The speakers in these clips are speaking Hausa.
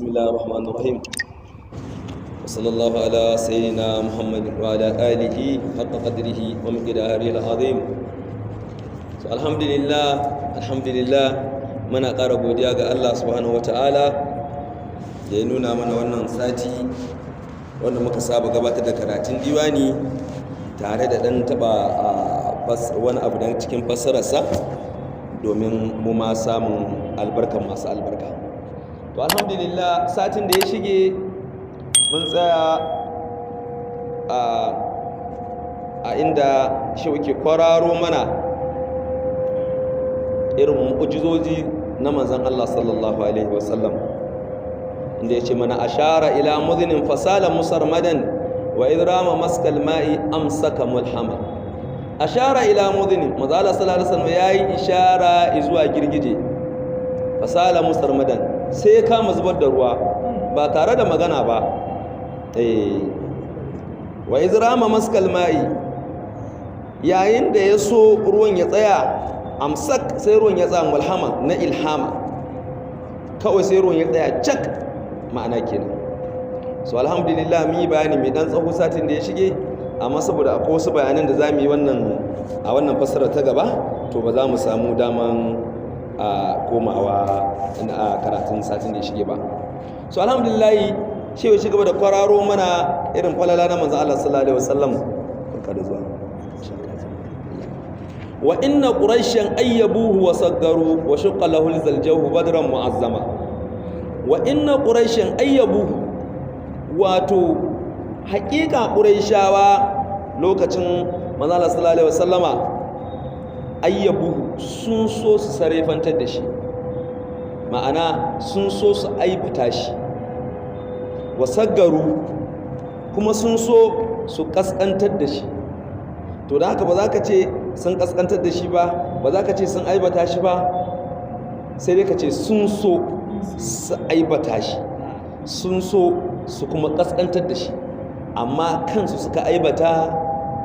بسم الله الرحمن الرحيم، وصلى الله على سيدنا محمد وعلى آله حق قدره ومقداره العظيم. So, alhamdulillah, alhamdulillah, muna ƙara godiya ga Allah subhanahu wata'ala da ya nuna mana wannan sati wanda muka saba gabatar da karatun diwani tare da ɗan taɓa wani abu dan cikin fassararsa, domin mu ma samun albarkan masu albarka. To, alhamdulillah, satin da ya shige mun tsaya a inda shi ke kwararo mana irin mu'ujizoji na manzon Allah sallallahu alaihi wasallam, inda ya ce mana: ashara ila mudhinin fasala musarmadan, wa idrama maskal ma'i amsaka mulhama. Ashara ila mudhinin, manzo Allah sallallahu alaihi wasallam yayi ishara zuwa girgije, fasala musarmadan, sai ya kama zubar da ruwa ba tare da magana ba. Eh, wa izrama maskal ma'i, yayin da ya so ruwan ya tsaya, amsak, sai ruwan ya tsaya, mulhama, na ilhama, kawai sai ruwan ya tsaya cak, ma'ana kenan. So, alhamdulillah, mun yi bayani mai dan tsawo satin da ya shige, amma saboda akwai wasu bayanan da za mu yi wannan a wannan fassara ta gaba, to ba za mu samu daman a komawa a karatun satin da ya shige ba. So, alhamdulillah, shi ya gaba da kwararo mana irin falala na manzo Allah sallallahu alaihi wasallam. Barka da zuwa. Wa inna quraishan ayyabuhu wa saggaru, wa shaqqa lahu zaljahu badran mu'azzama. Wa inna quraishan ayyabuhu, wato haƙiƙa quraishawa lokacin manzo Allah sallallahu alaihi wasallama, ayyabuhu, sun so su sarefantar da shi, ma'ana sun so su aibata shi, wa saggaru, kuma sun so su kaskantar da shi. To, da haka ba za ka ce sun kaskantar da shi ba, ba za ka ce sun aibata shi ba, sai dai ka ce sun so su aibata shi, sun so su kuma kaskantar da shi, amma kansu suka aibata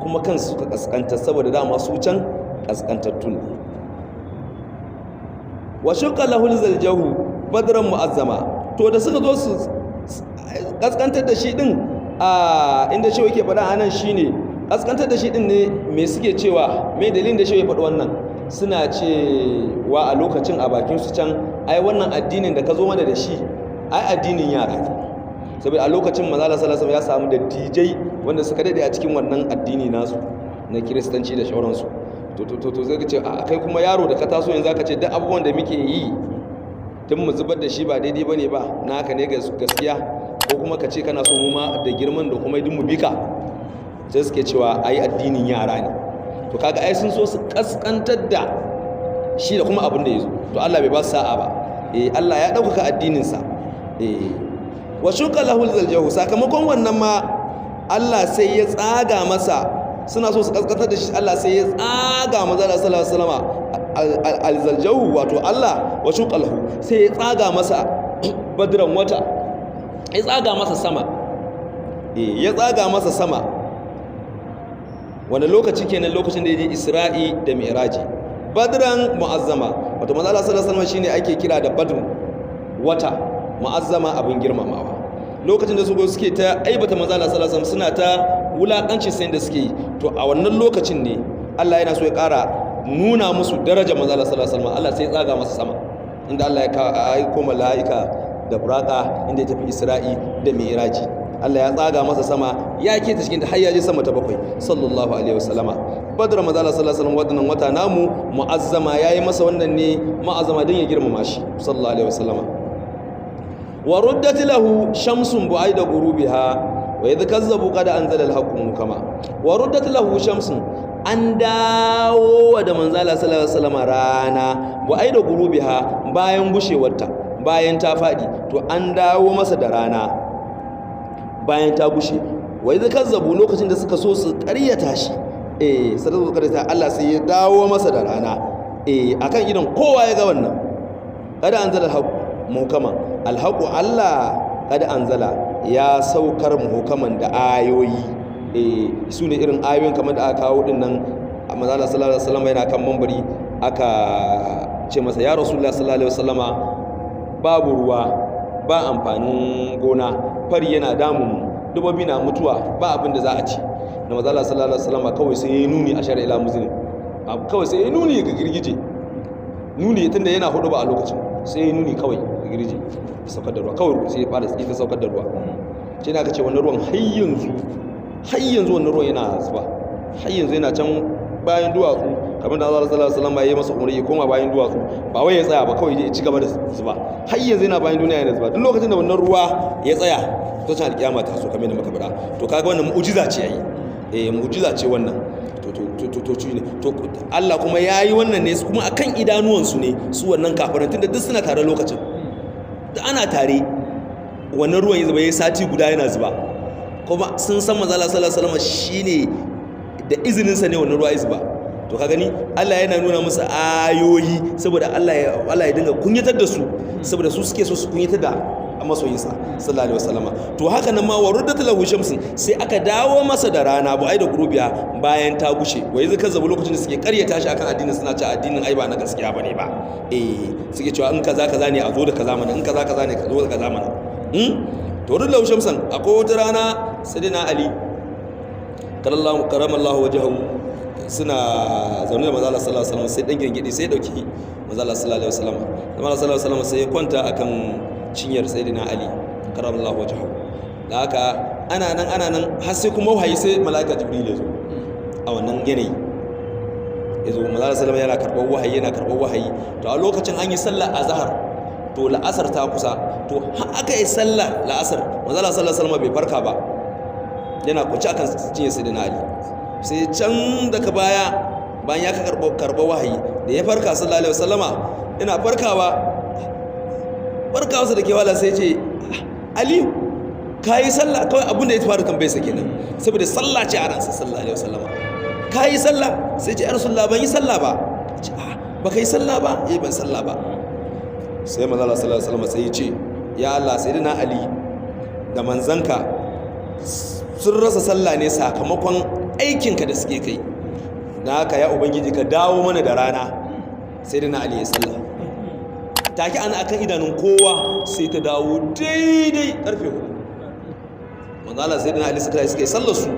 kuma kansu suka kaskantar, saboda dama su can kaskantattun ne. Wa shuqqa lahul zaljahu badran mu'azzama. To, da suka zo su kaskantar da shi din, a inda shi yake faɗa anan shine kaskantar da shi din ne. Me suke cewa? Me dalilin da shi ya faɗi wannan? Suna cewa a lokacin a bakin su can, ai wannan addinin da ka zo mana da shi, ai addinin yara ne, saboda a lokacin manzo Allah sallallahu alaihi ya samu dattijai wanda suka dade a cikin wannan addini nasu na Kiristanci da shauransu. To, zai ce a kai kuma yaro da ka taso yanzu aka ce duk abubuwan da muke yi tun mu zubar da shi ba daidai bane ba, naka ne gaskiya, ko kuma ka ce kana so mu ma da girman da kuma duk mu bika. Sai suke cewa ai addinin yara ne. To, kaga ai sun so su kaskantar da shi da kuma abin da ya zo. To, Allah bai ba su sa'a ba. Eh, Allah ya ɗaukaka addininsa. Eh, wa shuqa lahul zaljahu, sakamakon wannan ma Allah sai ya tsaga masa. Suna so su kaskantar da shi, Allah sai ya tsaga maza da sallallahu alaihi wasallama alzaljahu, wato Allah wa shuqa lahu, sai ya tsaga masa badran, wata, ya tsaga masa sama. Eh, ya tsaga masa sama. Wani lokaci kenan? Lokacin da ya je Isra'i da Mi'raji. Badran mu'azzama, wato manzo Allah sallallahu alaihi wasallam shine ake kira da badr, wata, mu'azzama, abin girmamawa. Lokacin da su suke ta aibata manzo Allah sallallahu alaihi wasallam, suna ta wulakanci sai da suke yi, to a wannan lokacin ne Allah yana so ya ƙara nuna musu darajar manzo Allah sallallahu alaihi wasallam. Allah sai ya tsaga masa sama, inda Allah ya aiko mala'ika da buraka, inda ya tafi Isra'i da Mi'raji. Allah ya tsaga masa sama, ya ke ta cikin ta har ya je sama ta bakwai, sallallahu alaihi wasallama. Badar, manzo Allah sallallahu alaihi wasallam, wannan wata namu, mu'azzama, yayi masa wannan ne mu'azzama don ya girmama shi, sallallahu alaihi wasallama. Wa ruddat lahu shamsun bu'aida ghurubiha, wa idh kazzabu qad anzala al-haqqu muhkama. Wa ruddat lahu shamsun, an dawo da manzo Allah sallallahu alaihi wasallama rana, bu'aida ghurubiha, bayan gushewarta, bayan ta fadi. To, an dawo masa da rana bayan ta gushe. Wa idh kazzabu, lokacin da suka so su ƙaryata shi, eh, sai su ƙaryata Allah, sai ya dawo masa da rana, eh, akan idan kowa ya ga wannan. Kada anzala al-haqq muhkama, al-haqq, Allah, kada anzala, ya saukar, muhkaman, da ayoyi. Eh, su ne irin ayoyin kamar da aka kawo din nan. Manzo Allah sallallahu alaihi wasallam yana kan mambari, aka ce masa: ya Rasulullah sallallahu alaihi wasallama, babu ruwa. Ba amfanin gona, fari yana damun mu, dubobi na mutuwa, ba abin da za a ci. Da manzo Allah sallallahu alaihi wasallam kawai sai ya nuni, ashara ila muznin, kawai sai ya nuni ga girgije, nuni tunda yana hudu ba a lokacin, sai ya nuni kawai ga girgije, saukar da ruwa kawai, sai ya fara ita saukar da ruwa. Shi ne aka ce wannan ruwan har yanzu, har yanzu wannan ruwan yana zuba, har yanzu yana can bayan duwatsu, kamar da Allah sallallahu alaihi wasallam ya yi masa umarni ya koma bayan duwatsu, ba wai ya tsaya ba, kawai ya ci gaba da zuba. Har yanzu yana bayan duniya yana zuba. Duk lokacin da wannan ruwa ya tsaya, to can alkiyama ta so, kamar yadda muka faɗa. To kaga wannan mu'jiza ce yayi, eh, mu'jiza ce wannan. To ne to Allah kuma yayi wannan ne kuma akan idanuwansu ne su wannan kafiran, tunda duk suna tare lokacin da ana tare wannan ruwan ya zuba, yayi sati guda yana zuba, kuma sun san manzo Allah sallallahu alaihi wasallam shine da izinin sa ne wannan ruwa ya zuba. To ka gani, Allah yana nuna musu ayoyi saboda Allah ya dinga kunyatar da su, saboda su suke so su kunyatar da masoyinsa sallallahu alaihi wasallama. To haka nan ma, wa ruddat lahu shamsin, sai aka dawo masa da rana, bu ai da gurubiya, bayan ta gushe. Wa yanzu kazzabu, lokacin da suke karyata shi akan addinin, suna cewa addinin ai ba na gaskiya bane ba. Eh, suke cewa in kaza kaza ne, a zo da kaza mana, in kaza kaza ne, ka zo da kaza mana. To ruddat lahu shamsan. Akwai wata rana sayyidina Ali karamallahu wajhahu suna zaune da manzo Allah sallallahu alaihi wasallam, sai dan gengedi sai ya dauki manzo Allah sallallahu alaihi wasallam. Manzo Allah sallallahu alaihi wasallam sai ya kwanta akan cinyar sayyidina Ali karamallahu wajhahu. Da haka ana nan, ana nan, har sai kuma wahayi, sai malaika Jibril ya zo a wannan yanayi. Ya zo, manzo Allah sallallahu alaihi wasallam yana karɓar wahayi, yana karɓar wahayi. To a lokacin an yi sallar azhar, to la'asar ta kusa. To har aka yi sallar la'asar, manzo Allah sallallahu alaihi wasallam bai farka ba, yana kwance akan cinyar sayyidina Ali. Sai can daga baya, bayan ya karɓo wahayi, da ya farka sallallahu alaihi wasallama, ina farkawa, farkawarsa da ke wala, sai ce, "Aliyu, ka yi sallah?" Kawai abin da ya fara tambaye sa kenan, saboda sallah ce a ransa sallallahu alaihi wasallama. "Ka yi sallah?" Sai ce, "Ya Rasulullah, ban yi sallah ba." Ce, "Ah, ba ka yi sallah ba?" "Eh, ban sallah ba." Sai manzo Allah sallallahu alaihi wasallama sai ya ce, "Ya Allah, sayyidina Ali da manzanka sun rasa sallah ne sakamakon aikinka da suke kai na haka. Ya Ubangiji, ka dawo mana da rana." Sai da na Ali ya sallah take, ana akan idanun kowa, sai ta dawo daidai karfe 4. Manzala sai da na Ali suka yi sallar su.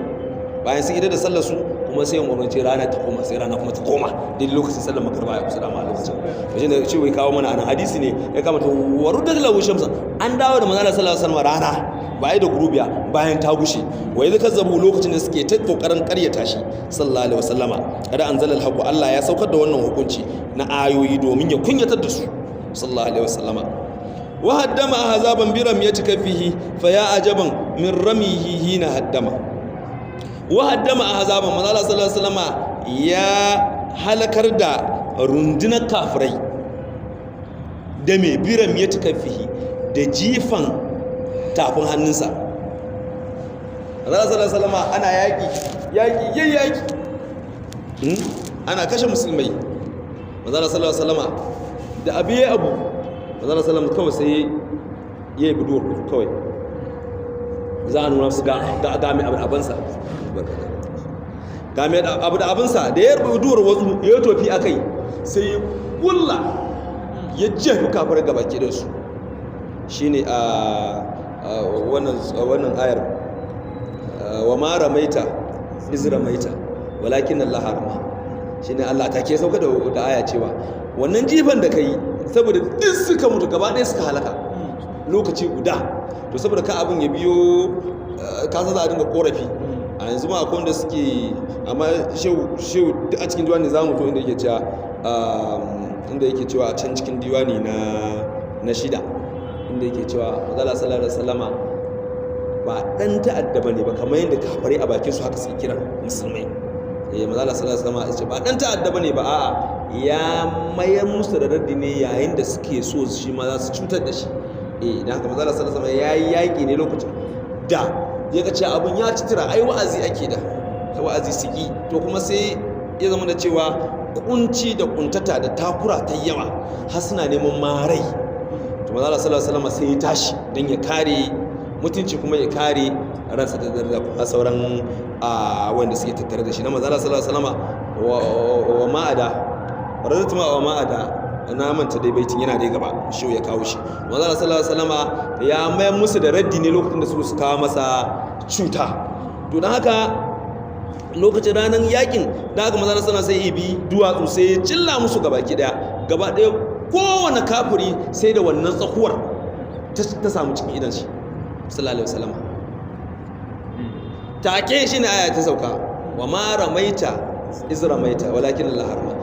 Bayan sun idar da sallar su kuma, sai umarci rana ta koma, sai rana kuma ta koma daidai lokacin sallar magriba ya kusa dama a lokacin. Wajen da ce wai kawo mana anan hadisi ne ya kama ta warudda lahu shamsan, an dawo da manzala sallallahu alaihi wasallam rana ba da gurubiya, bayan ta gushe. Wa idh kazzabu, lokacin da suke ta kokarin karyata shi sallallahu alaihi wasallama. Kada anzala alhaqu, Allah ya saukar da wannan hukunci na ayoyi domin ya kunyatar da su sallallahu alaihi wasallama. Wa haddama ahzaban bi ramyati kafihi, fa ya ajaban min ramihi hina haddama. Wa haddama ahzaban, manzo Allah sallallahu alaihi wasallama ya halakar da rundunar kafirai da me? Bi ramyati kafihi, da jifan tafin hannunsa. Allah sallallahu alaihi wasallama ana yaki, yaki yayi yaki, ana kashe musulmai. Manzo Allah sallallahu alaihi wasallama da abu ya abu, manzo Allah sallallahu kawai sai ya yi buduwar kawai, za a nuna su ga mai abu da abinsa, ga mai abu da abinsa. Da ya rubu duwar wasu ya tofi a kai, sai ya kulla ya jefi kafar gaba ke da su. Shi ne a wannan ayar, wa ma ramaita iz ramaita walakin Allah rama. Shi ne Allah take sauka da aya cewa wannan jifan da ka yi, saboda duk suka mutu gaba ɗaya, suka halaka lokaci guda. To saboda ka abin ya biyo ka za a dinga korafi a yanzu ma akwai wanda suke, amma shehu duk a cikin diwani za mu to inda yake cewa a can cikin diwani na shida, inda yake cewa manzala sallallahu alaihi wasallama ba dan ta'adda bane ba, kamar yadda kafare a bakin su haka suke kira musulmai. Eh, manzala sallallahu alaihi wasallama ya ce ba dan ta'adda bane ba, a'a, ya mayar musu da raddi ne yayin da suke so shi ma za su cutar da shi. Eh, idan haka manzala sallallahu alaihi wasallama yayi yaki ne lokacin da ya ga cewa abun ya ci tira, ai wa'azi ake da wa'azi siki. To kuma sai ya zama da cewa kunci da kuntata da takura ta yawa, har suna neman marai. To manzo Allah sallallahu alaihi wasallam sai ya tashi dan ya kare mutunci kuma ya kare ransa da daraja kuma sauran wanda suke tattare da shi na manzo Allah sallallahu alaihi wasallam. Wa ma'ada radatu ma wa ma'ada Na manta dai baitin, yana dai gaba shi ya kawo shi. Manzo Allah sallallahu alaihi wasallama ya mayar musu da raddi ne lokacin da su kawo masa cuta. To dan haka lokacin ranar yakin da haka manzo Allah sallallahu alaihi sai bi duwatsu sai ya cilla musu gabaki daya, gaba daya kowane kafiri sai da wannan tsakuwar ta samu cikin idan shi sallallahu alaihi wasallama. Take shi ne aya ta sauka, wa ma ramaita iz ramaita walakin Allah harma.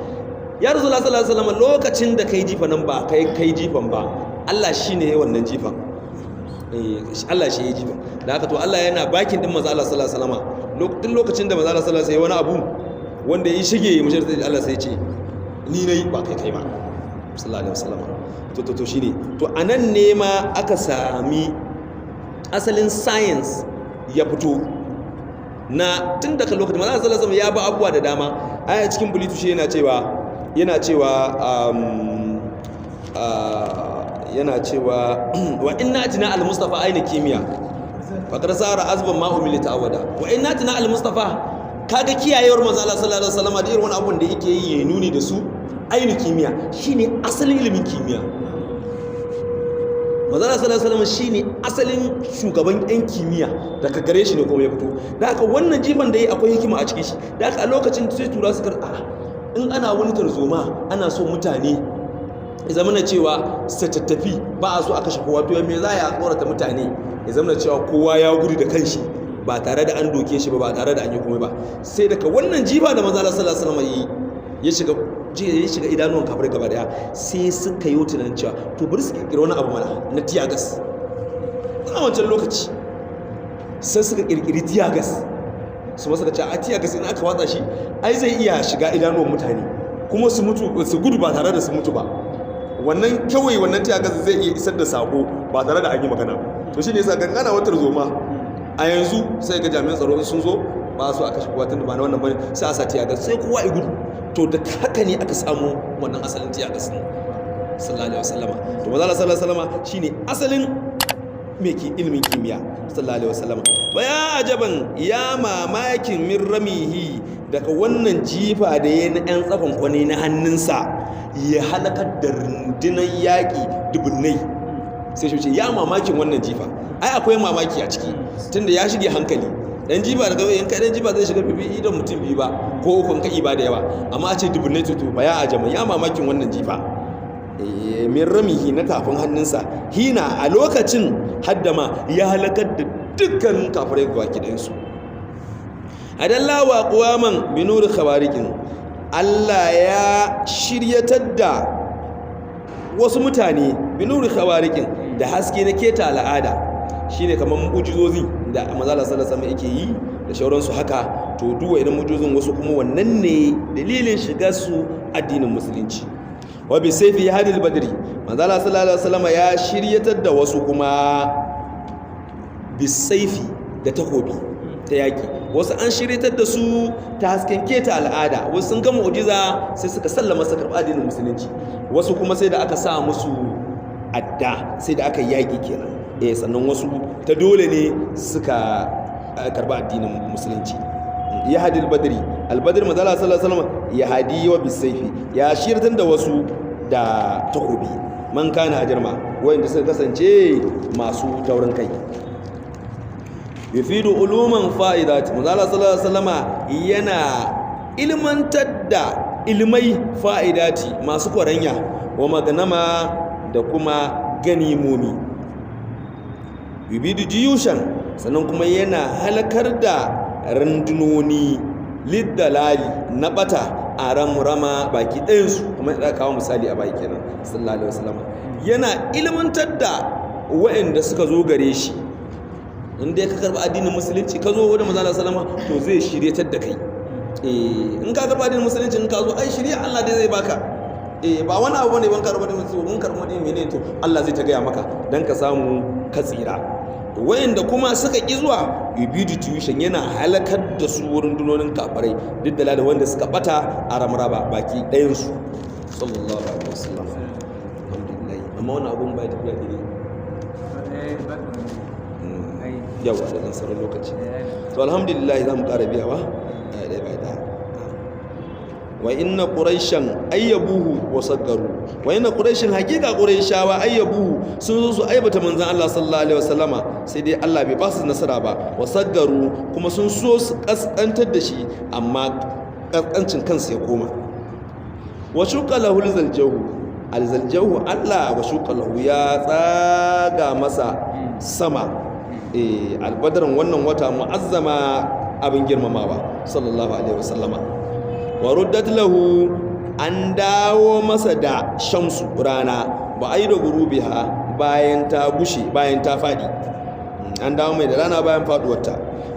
Ya rasulullah sallallahu alaihi wasallam, lokacin da kai jifa nan ba kai kai jifan ba, Allah shine yayin wannan jifan. Eh, Allah shi yayi jifan. Da haka to Allah yana bakin din manzo Allah sallallahu alaihi wasallam. Duk lokacin da manzo Allah sallallahu alaihi wasallam wani abu wanda ya shige mushriki, Allah sai ya ce ni nayi ba kai kai ba sallallahu alaihi wasallam. To shine to anan ne ma aka sami asalin science ya fito na tun daga lokacin manzo sallallahu alaihi wasallam ya ba abubuwa da dama. Aya cikin bulitu shi yana cewa yana cewa wa inna atina al mustafa aina kimiyya faqad sara azban ma umili ta'awada. Wa inna atina al mustafa, kaga kiyayewar manzo Allah sallallahu alaihi wasallam da irin wani abun da yake yi ya nuni da su, aina kimiyya shine asalin ilimin kimiyya. Manzo Allah sallallahu alaihi wasallam shine asalin shugaban yan kimiyya, daga gare shi ne kuma ya fito. Da haka wannan jifan da yi akwai hikima a cikin shi. Da haka a lokacin sai tura suka a in ana wani tarzoma, ana so mutane ya zama na cewa su tattafi, ba a so a kashe kowa. To me za a tsorata mutane ya zama na cewa kowa ya gudu da kanshi ba tare da an doke shi ba, ba tare da an yi komai ba? Sai daga wannan jifa da manzo Allah sallallahu alaihi wasallam yi ya shiga idanuwan kafirai gaba daya, sai suka yi tunanin cewa to bari su kirkiri wani abu mana na tear gas. A wancan lokaci sai suka kirkiri tear gas. Su ma suka ce a tear gas in aka watsa shi ai zai iya shiga idanuwan mutane kuma su mutu, su gudu ba tare da su mutu ba. Wannan kawai wannan tear gas zai iya isar da sako ba tare da an yi magana ba. To shine yasa gangana watar zoma a yanzu sai ga jami'an tsaro sun zo, ba su aka shiga tun da ba na wannan bane, sai a sa tear gas sai kowa ya gudu. To da haka ne aka samu wannan asalin tear gas din sallallahu alaihi wasallama. To manzo Allah sallallahu alaihi wasallama shine asalin me ke ilimin kimiyya sallallahu alaihi wasallama. Wa ya ajaban, ya mamakin, min ramihi, daga wannan jifa da ya na yan tsafan kwane na hannunsa ya halakar da rundunar yaƙi dubunnai. Sai shi ce ya mamakin wannan jifa, ai akwai mamaki a ciki tunda ya shige hankali. Dan jifa daga in kai dan jifa zai shiga bibi idan mutum biyu ba ko uku in ka iba da yawa, amma a ce dubunnai. To ba ya ajaban, ya mamakin wannan jifa min ramihi na tafin hannunsa, hina a lokacin haddama ya halakar da dukkan kafirai baki ɗayansu. Adallawa kuwaman binuri khawarikin, Allah ya shiryatar da wasu mutane binuri khawarikin da haske na keta al'ada, shine kamar mu'jizozi da manzo Allah sallallahu alaihi yake yi da shauransu haka. To duwa idan mu'jizozin wasu kuma wannan ne dalilin shigar su addinin musulunci. Wa bi sayfi hadil badri, manzo Allah sallallahu alaihi wasallam ya shiryatar da wasu kuma bi saifi, da takobi ta yaki. Wasu an shiryatar da su ta hasken keta al'ada, wasu sun ga mu'jiza sai suka sallama, suka karɓi addinin musulunci. Wasu kuma sai da aka sa musu adda, sai da aka yaki kenan, eh, sannan wasu ta dole ne suka karɓi addinin musulunci. Ya hadil badri albadr, manzo Allah sallallahu alaihi wasallam ya hadi wa bisayfi, ya shiryatar da wasu da takobi, man kana ajirma, wayanda suka kasance masu taurin kai. Yufidu uluman fa'idat, manzo Allah sallallahu alaihi wasallama yana ilmantar da ilmai fa'idati masu kwaranya, wa maganama da kuma ganimomi. Yubidu jiyushan, sannan kuma yana halakar da rundunoni liddalali na bata a ramrama baki ɗayansu, kuma ya kawo misali a baki kenan. Sallallahu alaihi wasallama yana ilmantar da waɗanda suka zo gare shi. In dai ka karɓi addinin musulunci ka zo wurin manzo sallama, to zai shiryatar da kai. Eh, in ka karɓi addinin musulunci, in ka zo ai shirya Allah dai zai baka. Eh, ba wani abu bane ban karɓi addinin musulunci, mun karɓi addinin menene, to Allah zai ta gaya maka dan ka samu ka tsira. To wayanda kuma suka ki zuwa, yubidu tuition, yana halakar da su wurin dunonin kafirai duk da wanda suka bata a ramraba baki ɗayan su sallallahu alaihi wasallam. Alhamdulillah, amma wannan abun bai tafiya daidai. Yawa da ɗan sauran lokaci. To alhamdulillah, za mu ƙara biyawa ɗaya bai ɗaya. Wa inna quraishan ayyabuhu wa saggaru. Wa inna quraishan, hakika quraishawa, ayyabuhu, sun zo su aibata manzon Allah sallallahu alaihi wasallama, sai dai Allah bai ba su nasara ba. Wa saggaru, kuma sun so su kaskantar da shi, amma kaskancin kansu ya koma. Wa shuqa lahu alzaljahu, alzaljahu Allah, wa shuqa lahu, ya tsaga masa sama, albadaran, wannan wata, mu'azzama, abin girmamawa, sallallahu alaihi wasallama. Wa ruddat lahu, an dawo masa da shamsu, rana, ba ai da gurubiha, bayan ta gushe, bayan ta fadi. An dawo mai da rana bayan faduwarta.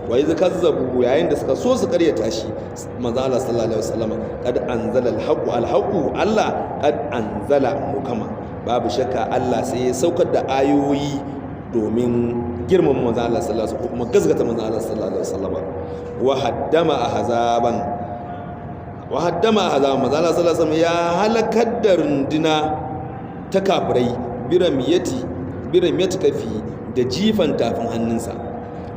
Wa iz kazzabu, yayin da suka so su karyata shi, manzo Allah sallallahu alaihi wasallama, kad anzala alhaqu, alhaqu Allah, kad anzala mukama, babu shakka Allah sai ya saukar da ayoyi domin girmama manzo Allah sallallahu alaihi wasallam, kuma gazgata manzo Allah sallallahu alaihi wasallama. Wa haddama ahzaban, wa haddama ahzaban, manzo Allah sallallahu alaihi wasallam ya halakar da runduna ta kafirai, biramiyati kafi, da jifan tafin hannunsa.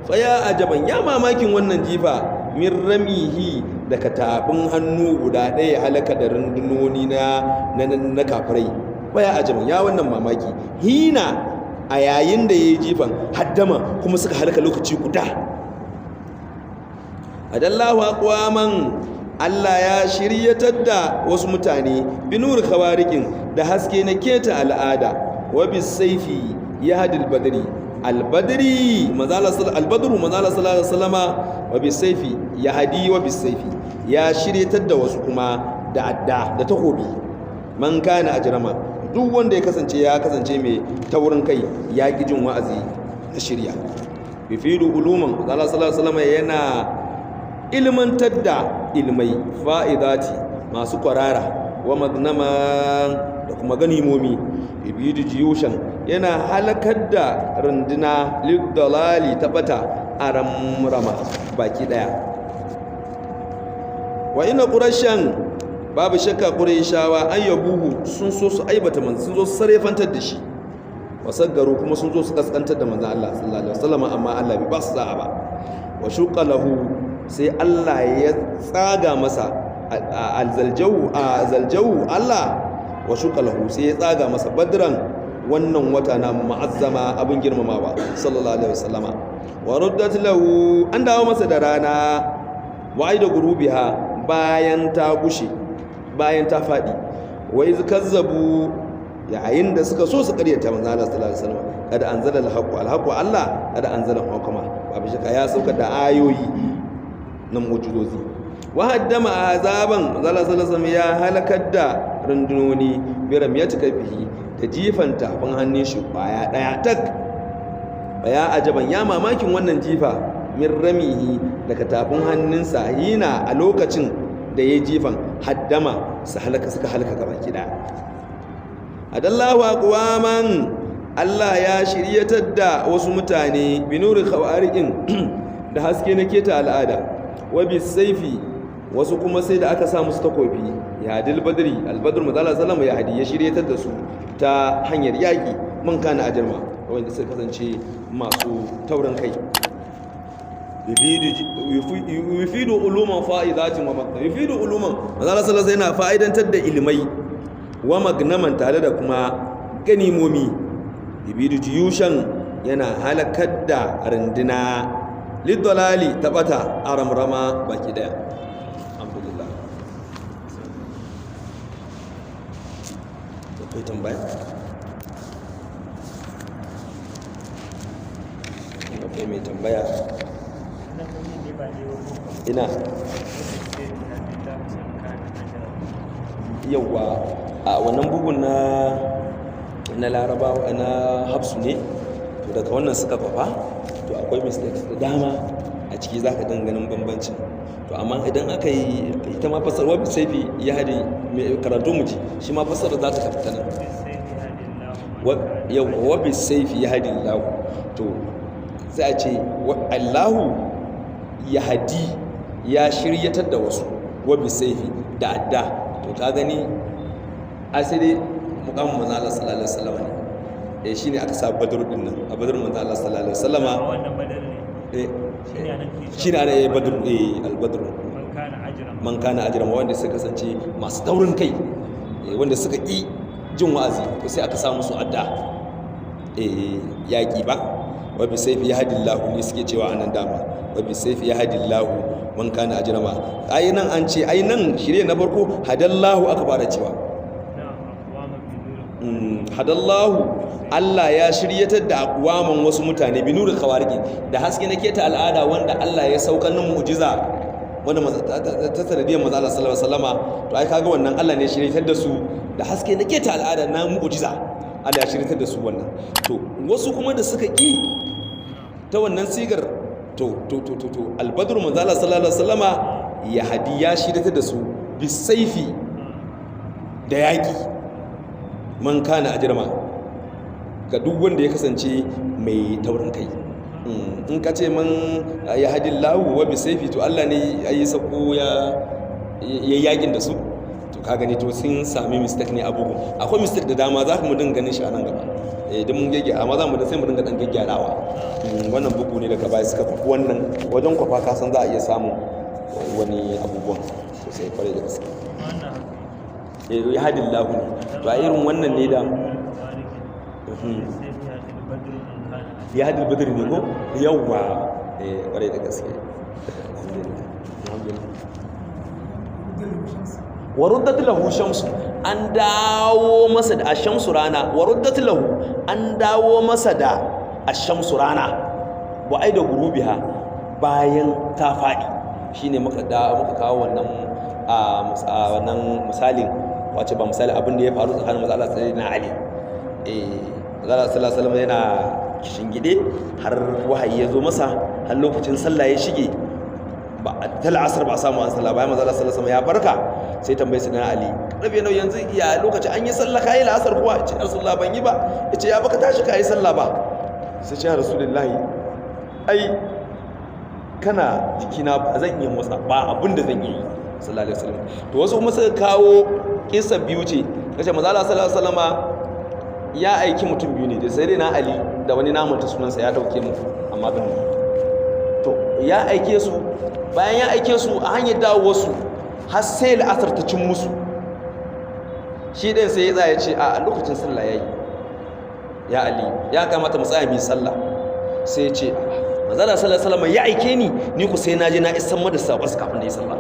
Fa ya ajaban, ya mamakin wannan jifa, min ramihi, daga tafin hannu guda ɗaya halaka da rundunoni na kafirai. Fa ya ajaban, ya wannan mamaki, hina, a yayin da ya yi jifan, haddama, kuma suka halaka lokaci guda. Adallahu aqwaman, Allah ya shiryatar da wasu mutane, binur khawariqin, da haske na keta al'ada. Wa bisayfi yahdil badri, albadri manzala, albadru manzala sallallahu alaihi wasallama. Wa bisayfi yahdi, wa bisayfi, ya shiryatar da wasu kuma da adda, da takobi, man kana ajrama, duk wanda ya kasance mai taurin kai, ya ki jin wa'azi na shirya. Yufidu uluman, manzala sallallahu alaihi wasallama yana ilmantar da ilmai, fa'idati, masu kwarara, wa magnaman, da kuma ganimomi. Ibidu jiyushan, yana halakar da runduna, lidalali, ta bata, a ramrama, baki daya. Wa ina qurashan, babu shakka qurayshawa, ayyabuhu, sun so su aibata man, sun zo su sarefantar da shi, wasaggaru, kuma sun zo su kaskantar da manzon Allah sallallahu alaihi wasallam, amma Allah bai ba su sa'a ba. Wa shuqa lahu, sai Allah ya tsaga masa alzaljawu, azaljawu Allah, wa shuqa lahu, sai ya tsaga masa badran, wannan wata na mu'azzama, abin girmamawa, sallallahu alaihi wasallama. Wa ruddat lahu, an dawo masa da rana, wa aida gurubiha, bayan ta gushe, bayan ta fadi. Wa iz kazzabu, yayin da suka so su karyata manzo Allah sallallahu alaihi wasallam, kada anzala alhaqu, alhaqu Allah, kada anzala hukuma, babu shakka ya sauka da ayoyi na mu'jizozi. Wa haddama azaban, manzo Allah sallallahu alaihi wasallam ya halakar da rundunoni, biram ya cika bihi, da jifan tafin hannun shi kwaya daya tak. Ya ajaban, ya mamakin wannan jifa, min ramihi, daga tafin hannunsa, hina, a lokacin da ya jifan, haddama, su halaka, suka halaka gaba ki. Adallahu aqwaman, Allah ya shiryatar da wasu mutane, binuri khawariqin, da haske na keta al'ada, wa bisayfi, wasu kuma sai da aka sa musu takobi, ya hadil badri, albadr madalla sallama, ya hadi, ya shiryatar da su ta hanyar yaki, man kana ajirma, wanda suka kasance masu taurin kai. Yufidu uluman fa'idatin wa magna, yufidu uluman, manzo sallallahu alaihi yana fa'idantar da ilimai, wa magnaman, tare da kuma ganimomi. Yubidu jiyushan, yana halakar da runduna, lidalali, tabata, aramrama, baki daya. Alhamdulillah. Akwai tambaya? Akwai mai tambaya? Ina yauwa, a wannan bugun na Larabawa, na Hafsu ne. To daga wannan suka kwafa, to akwai mistakes da dama a ciki, za ka ganin bambancin. To amma idan aka yi ita ma fasar wa bisaifi ya hadi, mai karatu mu ji shi ma fasar za ta tafi ta nan. Yauwa, wa bisaifi ya hadi lahu, to sai a ce Allahu ya hadi, ya shiryatar da wasu, wa bisaifi, da adda. To ka gani, a sai dai mukamin manzo Allah sallallahu alaihi wasallam ne, eh, shine aka sa Badr din nan, a Badr manzo Allah sallallahu alaihi wasallama. Wannan Badar ne? Eh. Shine anan ke Shine ana, eh, Badr, eh, al-Badr. Man kana أجرم. Man kana ajrama, wanda suka kasance masu taurin kai, wanda suka ƙi jin wa'azi, to sai aka sa musu adda, yaƙi ba. Wa bi sayfi yahdillahu ne suke cewa anan dama, wa bi sayfi yahdillahu man kana ajrama. Ai nan an ce, ai nan shirye na farko hadallahu aka fara cewa. نعم، أقواما بنور. Hadallahu, Allah ya shiryatar da aqwaman, wasu mutane, bi nuril khawariki, da haske na keta al'ada wanda Allah ya saukar na mu'jiza, wanda ta sanadiyar manzo Allah sallallahu alaihi wasallama. To ai kaga wannan Allah ne ya shiryatar da su da haske na keta al'ada na mu'jiza. Allah ya shiryatar da su wannan. To wasu kuma da suka ki ta wannan sigar, to albadru, manzo Allah sallallahu alaihi wasallama ya hadi, ya shiryatar da su bisaifi, da yaki, man kana ajrama, ga duk wanda ya kasance mai taurin kai. In ka ce man ya hadin lahu wa bi saifi, to Allah ne ya yi sako ya ya yakin da su. To ka gani, to sun sami mistake ne abubu. Akwai mistake da dama za mu dinga ganin shi a nan gaba, idan mun gege, amma za mu da sai mu dinga dan gyaggyarawa. Wannan bugu ne daga baya suka kwafi wannan wajen kwafa, ka san za a iya samun wani abubuwan sosai kwarai da gaske. Wannan haka. Ya hadin lahu ne. To a irin wannan ne da بالسيف يهدي البدر من كان أجرم. Ya hadin badr ne ko yawwa, kwarai da gaske. Alhamdulillah, alhamdulillah. Wa ruddat lahu shamsu, an dawo masa da ashamsu, rana. Wa ruddat lahu, an dawo masa da ashamsu, rana, wa ai da gurubiha, bayan ta faɗi. Shine muka da muka kawo wannan a wannan misalin, wace ba misali, abin da ya faru tsakanin manzo Allah na Ali. Manzo Allah sallallahu alaihi wasallam yana kishingide har wahayi ya zo masa, har lokacin sallah ya shige, ba ta la'asar ba samu an sallah. Bayan manzo Allah sallallahu alaihi wasallam ya barka, sai tambayi sayyidina Ali, rabi nau, yanzu ya lokaci an yi sallah, kai la'asar kuwa? Ce, Rasulullah, ban yi ba. Yace, ya baka tashi kai sallah ba? Sai ce, ya Rasulullahi, ai kana jikina ba zan iya motsa ba, abin da zan iya yi, sallallahu alaihi wasallam. To wasu kuma suka kawo kissa biyu ce, kace manzo Allah sallallahu alaihi wasallama ya aiki mutum biyu ne, da sayyidina Ali da wani, namun ta sunansa ya dauke mu amma ban. To ya aike su, bayan ya aike su, a hanyar dawowarsu har sai la'asar ta cin musu. Shi ɗin sai ya tsaya ya ce, a lokacin sallah ya yi, ya Ali, ya kamata mu tsaya mu yi sallah. Sai ya ce, manzala sallallahu alaihi wasallam ya aike ni, ni ku sai na je na isan mada saƙon kafin na yi sallah.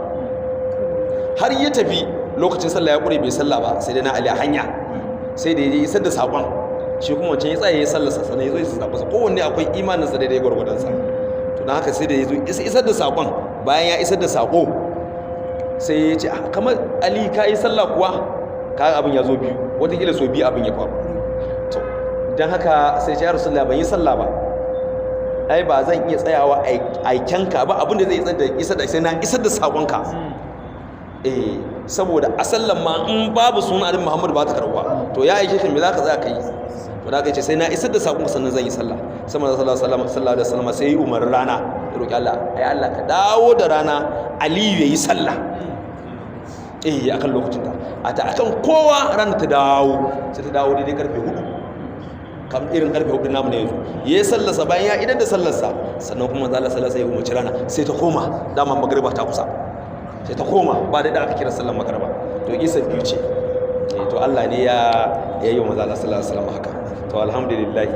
Har ya tafi, lokacin sallah ya ƙure, bai sallah ba. Sai dai na Ali a hanya sai da ya je isar da saƙon. Shi kuma wancan ya tsaya ya yi sallarsa, sannan ya zo ya saƙonsa. Kowanne akwai imaninsa daidai gwargwadonsa. To don haka sai da ya zo isar da saƙon, bayan ya isar da saƙo sai ya ce, "Ah, kamar Ali, ka yi sallah kuwa?" Ka abin ya zo biyu, watakila so biyu abin ya faru. To don haka sai ce, ya Rasulullah, ban yi sallah ba. Ai ba zan iya tsayawa aikenka ba, abin da zai isar da isar da sai na isar da saƙonka. Saboda a sallan ma in babu sunan Annabi Muhammad ba ta karbuwa. To ya aike ka, me zaka tsaya kai? To da kai ce sai na isar da saƙonka sannan zan yi sallah. Sai manzo sallallahu alaihi wasallam sai yi umarin rana, ya roki Allah, ai Allah ka dawo da rana, Aliyu yayi sallah akan lokacin ta a ta akan kowa. Ranar ta dawo, sai ta dawo daidai karfe 4, kam irin karfe 4 namu ne yanzu. Ya yi sallarsa, bayan ya idar da sallarsa, sannan kuma manzo Allah sallallahu alaihi wasallam ya umarci rana, sai ta koma. Dama magriba ta kusa, sai ta koma ba da aka kira sallar magriba. To isa biyu ce. To Allah ne ya yi wa manzo Allah sallallahu alaihi wasallam haka. To alhamdulillah,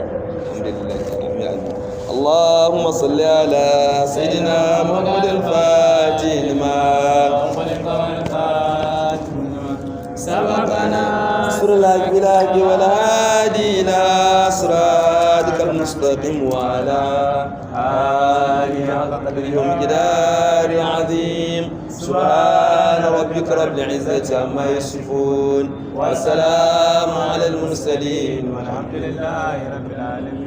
alhamdulillah, amin amin. اللهم صل على سيدنا محمد الفاتح لما سبقنا نصر الحق بالحق والهادي إلى صراطك المستقيم وعلى آله حق قدره ومقداره العظيم. سبحان ربك رب العزة عما يصفون، والسلام على المرسلين، والحمد لله رب العالمين.